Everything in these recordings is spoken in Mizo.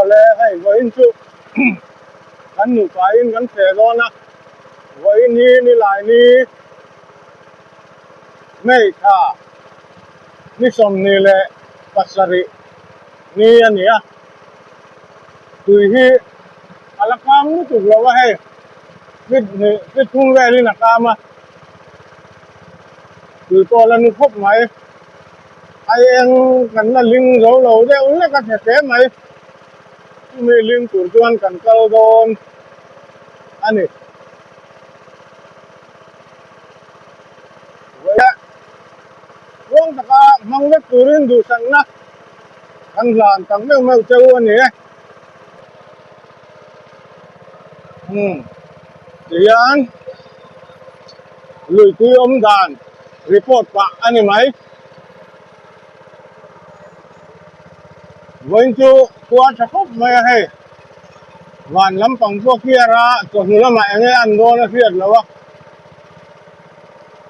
Awle hei vawiin chu kan nupain kan feh dawn a, vawiin hi nilai ni May thla ni 27 ni a ni a, tui hi a la kam lutuk lo a hei feet hnih feet thum velin a kam a, tui pawh a la nu khawp mai. A eng kan la ling zo lo deuh hlek a hre hle mai. Chumi ling tur chuan kan kal dawn a ni. Vawiah ruang taka hmang vek turin duhsakna kan hlan tak meuh meuh che u a ni e. Umm tihian luipui awm dan report pah a ni mai. Vawiin chu khua tha khawp mai a hei. Van lampang pawh clear a, chawhnu lamah eng nge an dawn a hriat loh a.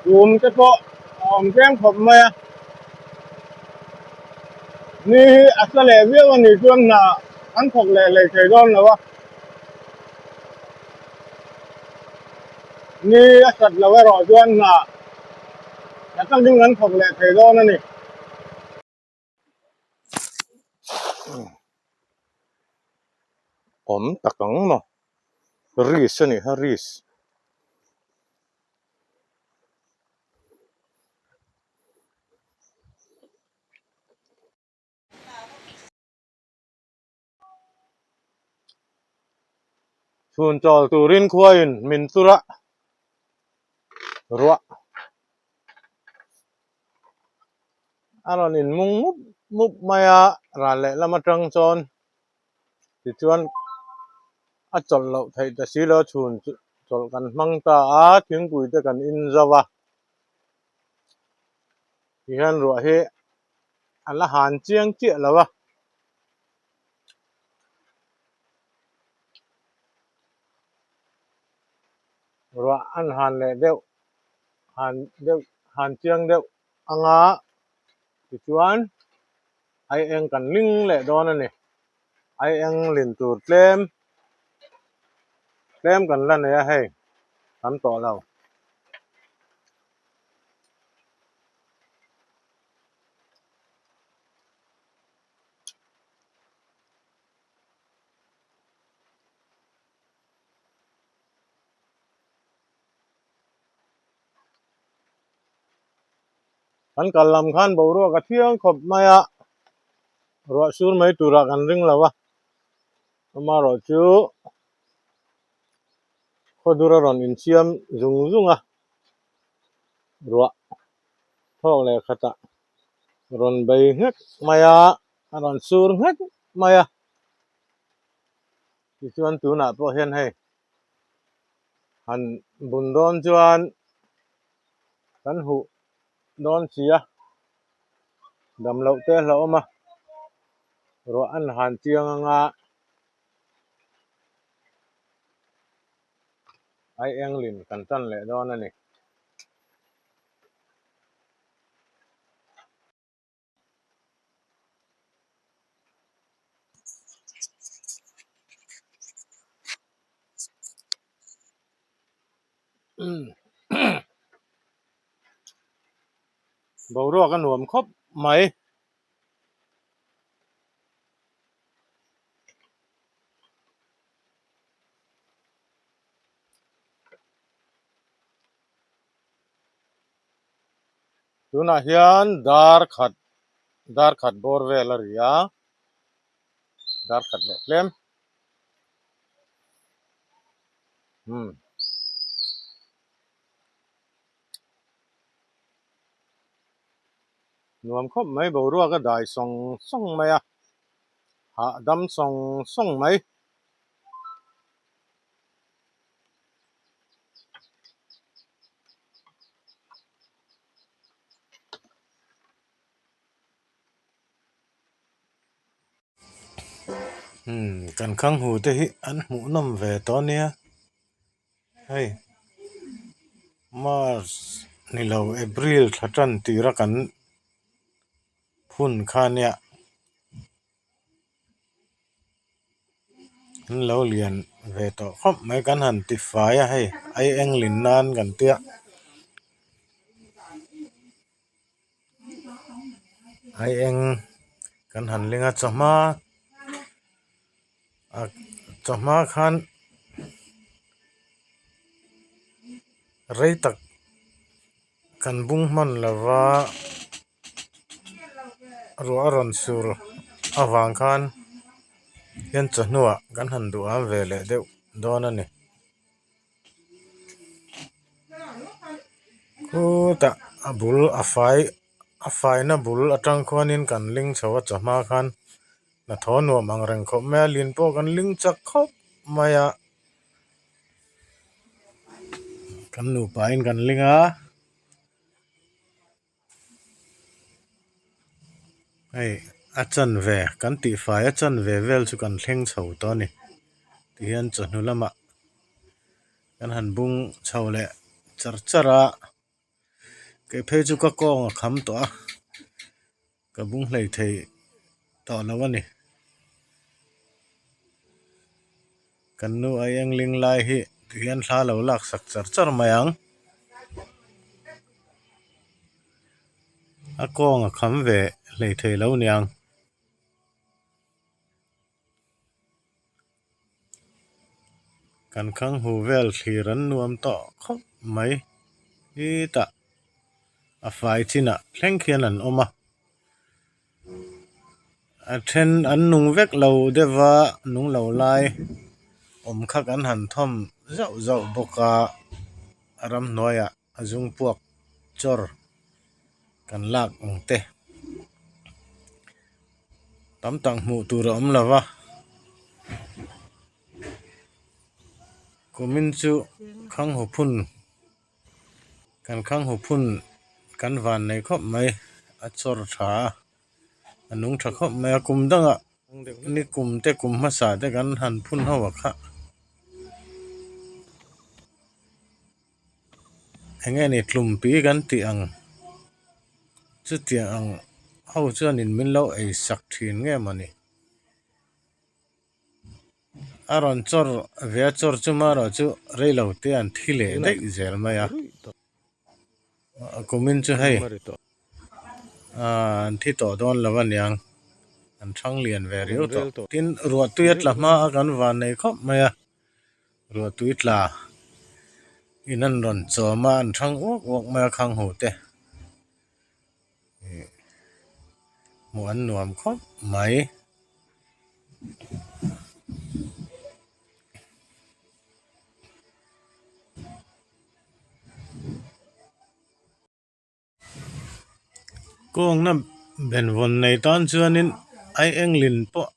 Tum te pawh a awm tlem khawp mai a. Ni hi a sa leh viau a nih chuan hna an thawk leh hlei thei dawn lo a. Ni a sat loh erawh chuan hna tha takin kan thawk leh thei dawn a ni. Awm tak ang maw? Risk a nih kha risk. Chhun chawl turin khuain min tur a ruah a rawn in mung mup mup mai a ral leh lam atang chuan tichuan a chawlh loh theih ta si lo chhun chawlh kan hmang ta a thingpui te kan in zo a tihian ruah hi a la han chiang chiah lo a. Ruah an han leh deuh han deuh han chiang deuh anga tichuan ai eng kan ling leh dawn a ni ai eng lin tur tlem tlem kan la nei a hei tam tawh lo. Kan kal lam khan boruak a thiang khawp mai a, ruah sur mai turah kan ring lo a, amaherawh chu khawdur a rawn insiam zung zung a, ruah thawk leh khatah rawn bei nghek mai a, a rawn sur nghek mai a, tichuan tunah pawh hian hei han bun dawn chuan kan huh dawn si a, dam loh te a hlauhawm a, ruah an han chiang anga ai englin kan tan leh dawn a ni. Boruak a nuam khawp mai. Tunah hian dar khat dar khat bawr vel a ri a dar khat leh tlem umm nuam khawp mai boruak a dai sawng sawng mai a hahdam sawng sawng mai. Umm kan khang hu te hi an hmuh nawm ve tawh ania hei march ni lo april thla tan tira kan phun kha ania. An lo lian ve tawh khawp mai kan han ti fai a hei ai eng lin nan kan tia ai eng kan han ling a chawhma ah chawhma khan rei tak kan bung hman lova ruah a rawn sur avang khan hian chawhnuah kan han duh am ve leh deuh dawn a ni. Khutah a bul a fai a faina bul atang khuanin kan ling chho a chawhma khan hnathawh nuam ang reng khawp mai a lin pawh kan ling chak khawp mai a kan nupa in kan ling a. Hei a chanve kan tihfai a chanve vel chu kan thleng chho tawh a ni tihian chawhnu lamah kan han bung chho leh char char a kei phei chu ka kawng a kham tawh a ka bung hlei thei tawh lo a ni kan nu a eng ling lai hi tihian thla lo lak sak char char mai ang. A kawng a kham ve hlei thei lo niang. Kan khang hu vel thlir an nuam tawh khawp mai hetah a fai chinah thleng khian an awm a a then an nung vek lo deuh a nung lo lai awm kha kan han thawm zauh zauh bawk a a ramhnuaiah. A zung puak chawr kan lak ang te tam tak hmuh tur a awm lo va kumin chu khang hu phun kan khang hu phun kan van nei khawp mai a chawr tha a a nung tha khawp mai a kum dangah ni kum te kum hmasa te kan han phun ho a kha. Eng nge ni tlumpi kan tih ang chutiang ang ho chuanin min lo ei sak thin nge mawni a rawn chawr ve a chawr chu marawh chu reilo te an thi leh daih zel mai a kumin chu hei an thi tawh dawn lo aniang an thang lian ve riau tawh tin ruah tui a tla hma a kan van nei khawp mai a. Ruah tui tla in an rawn chawm a an thang uak uak mai a khang ho te ih hmuh an nuam khawp mai. Kawngna benvawn nei tan chuanin ai englin pawh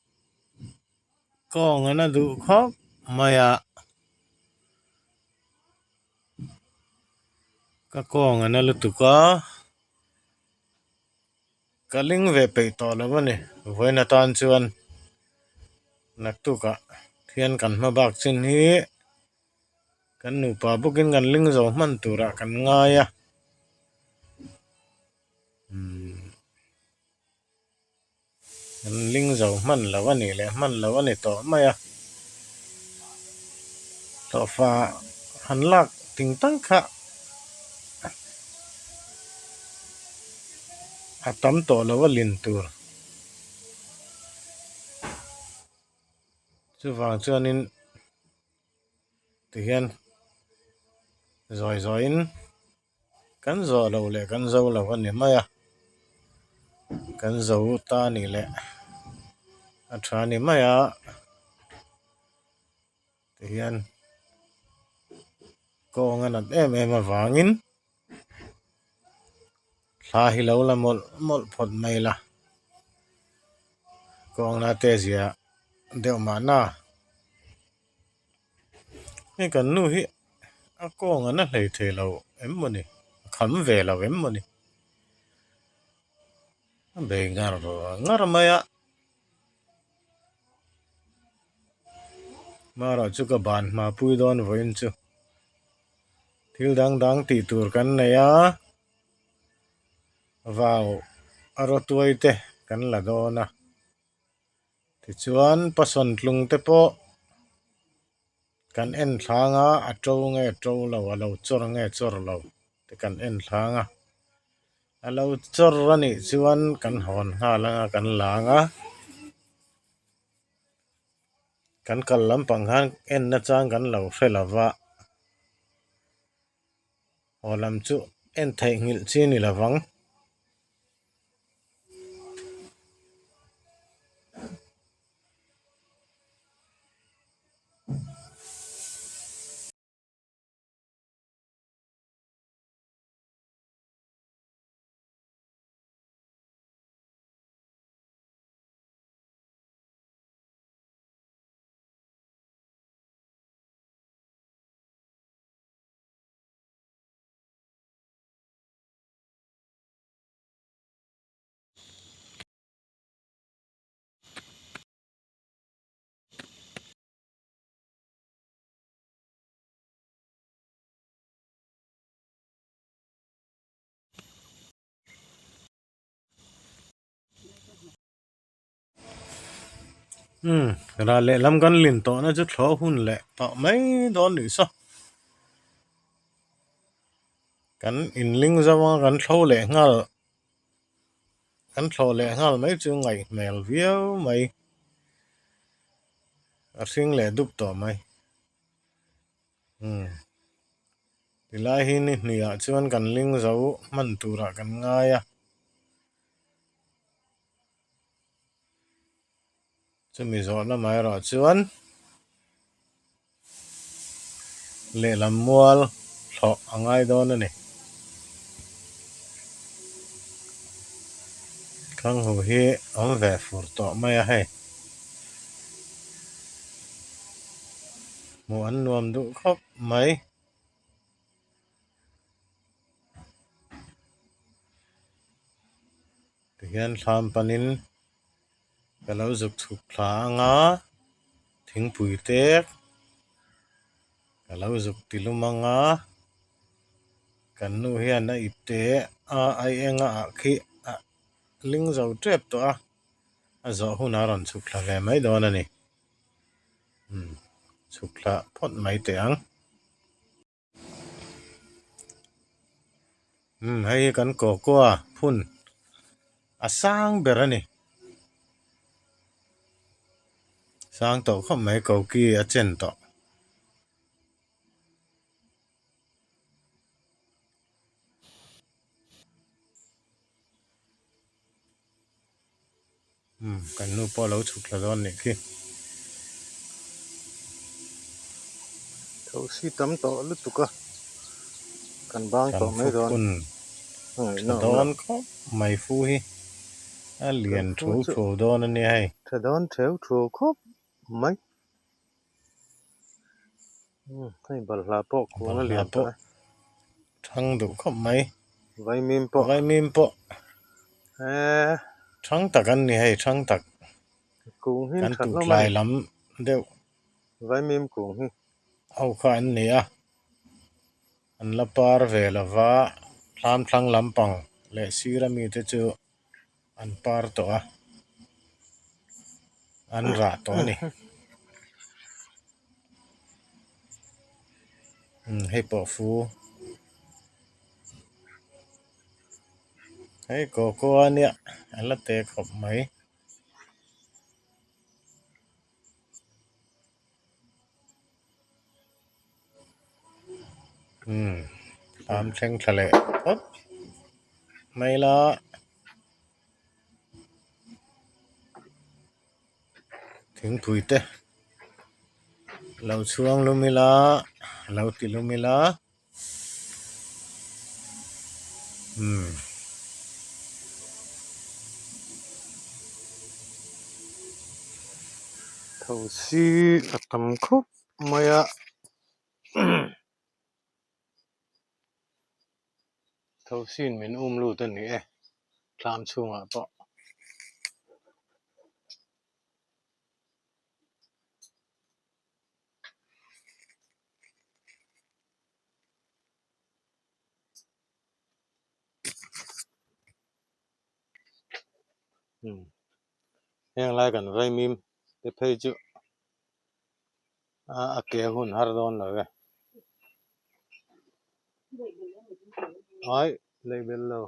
kawng an a duh khawp mai a ka kawng an a lutuk a ka ling ve peih tawh lo a ni vawiin atan chuan naktukah hian kan hma bak chin hi. Kan nupa bawkin kan ling zo hman turah kan ngai a umm kan ling zo hman lo a nih leh hman lo a ni tawh mai a tawhfa han lak ting tang kha a tam tawh lo a lin tur. Chuvang chuanin tihian zawi zawiin kan zawh loh leh kan zo lo a ni mai a, kan zo ta a nih leh a tha a ni mai a tihian kawng a nat em em avangin thla hi lo la mawlh mawlh phawt mai la kawngna te zia deuh mahna hei kan nu hi a kawng an a hlei thei lo em maw ni a kham ve lo em maw ni a bei ngar ngar mai a marawh chu ka ban hma pui dawn vawiin chu. Thil dang dang tih tur kan nei a, vau a rawtuai te kan la dawn a, tichuan pasawn tlung te pawh. Kan en thlang a, a to nge to lo, a lo chawr nge chawr lo te kan en thlang a. A lo chawr a nih chuan kan hawn nghal ang a, kan la ang a. Kan kal lampang khan en nachang kan lo hre lo va. Haw lam chu en theihnghilh chi a ni lo vang. Umm ral lehlam kan lin tawhna chu thlawh hun leh tawh mai dawn nih saw kan inling zo anga kan thlo leh nghal kan thlawh leh nghal mai chu ngaih hmel viau mai a hring leh dup tawh mai umm tilai hi ni hnih ah chuan kan ling zo hman turah kan ngai a. Chumi zawh lamah erawh chuan lehlam mual thlawh a ngai dawn a ni. Khanghu hi awm ve fur tawh mai a hei. Hmuh an nuam duh khawp mai. Tihian thlam panin ka lo zuk chhuk thla anga thingpui te ka lo zuk ti lum anga kan nu hian a ip te a ai enga ah khi a ling zo tep tawh a a zawh hunah a rawn chhuk thla ve mai dawn a ni umm chhuk thla phawt mai teh ang. Umm hei hi kan kawkaw phun a sang ber a ni sang tawh khawp mai koki a chen tawh. Umm kan nu pawh a lo chhuk thla dawn nih khi. Tho si tam tawh lutuk a kan bang tawh mai dawn. Kan tha dawn khawp mai fu hi a lian thu thu dawn a nia hei. Tha dawn theu thu khawp mai. Umm hei balhla pawh kung a lian tawh e. Thang duh khawp mai. Vaimim pawh. Vaimim pawh. Eee. Thang tak an ni hei thang tak. Kung hi kan tha tut hlawm a lai ni. lam deuh. Vaimim kung hi. Ho kha an ni a. An la par ve lova thlam thlang lampang leh sir ami te chu an par tawh a. An rah tawh a ni. Umm hei pawh fu hei kawkaw a nia a la te khawp mai. Umm am thleng thla leh phawt mai la. Thingpui te lo chhuang lum ila lo ti lum ila umm. Tho si a tam khawp mai a tho sin min um lut a ni e tlam chhungah pawh. Heng lai kan vaimim te phei chu A ke hun har dawn lo e. Ai lei bel lo.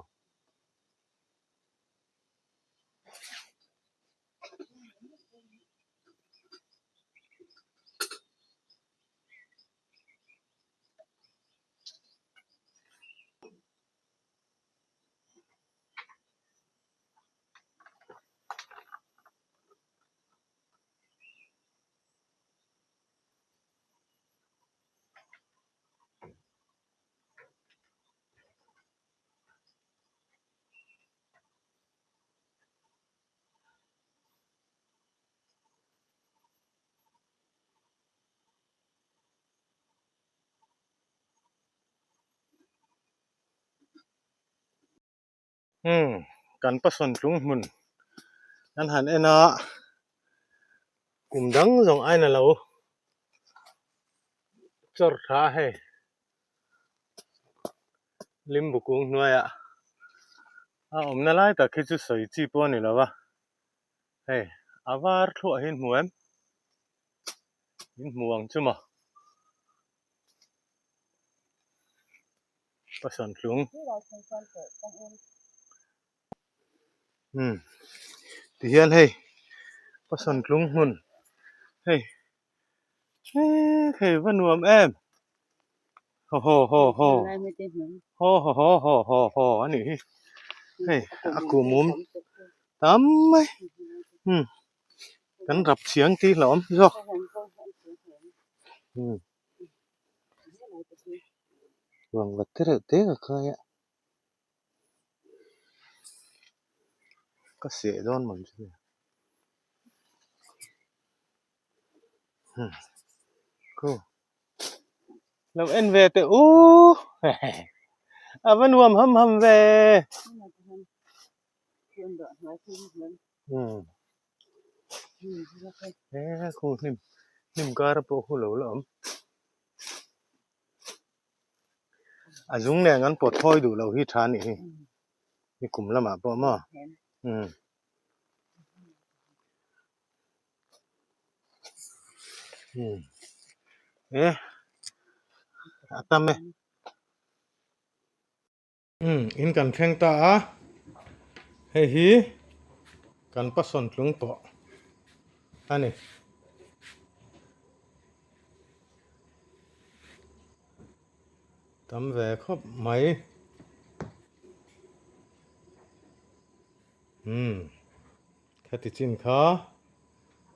Umm kan pasawn tlung hmun kan han en a kum dang zawng aina lo chawr tha a hei limbu kung hnuaiah a awmna lai tak hi chu sawi chi pawh a ni lo va hei a var thluah hi hmu em in hmu ang chu maw. Pasawn tlung. Umm tihian hei pasawn tlung hmun hei hei va nuam em haw haw haw haw haw haw haw haw haw haw a nih hi hei a kuhmum tam mai umm kan rap chiang tih hlauhawm zawk umm. Vang vat te reuh te ka khai a ka seh dawn man chu hmm khu lo en ve teh u a va nuam ham ham ve hmm he khu hnim hnim kar pawh khu lo la awm. A zung nen an pawt thawi duh loh hi tha a nih hi ni kum lamah pawh maw umm umm e a tam e umm in kan thleng ta a hei hi kan pasawn tlung tawh a ni. Tam ve khawp mai. Umm khati chin kha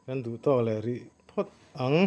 kan duh tawk leh rih phawt ang.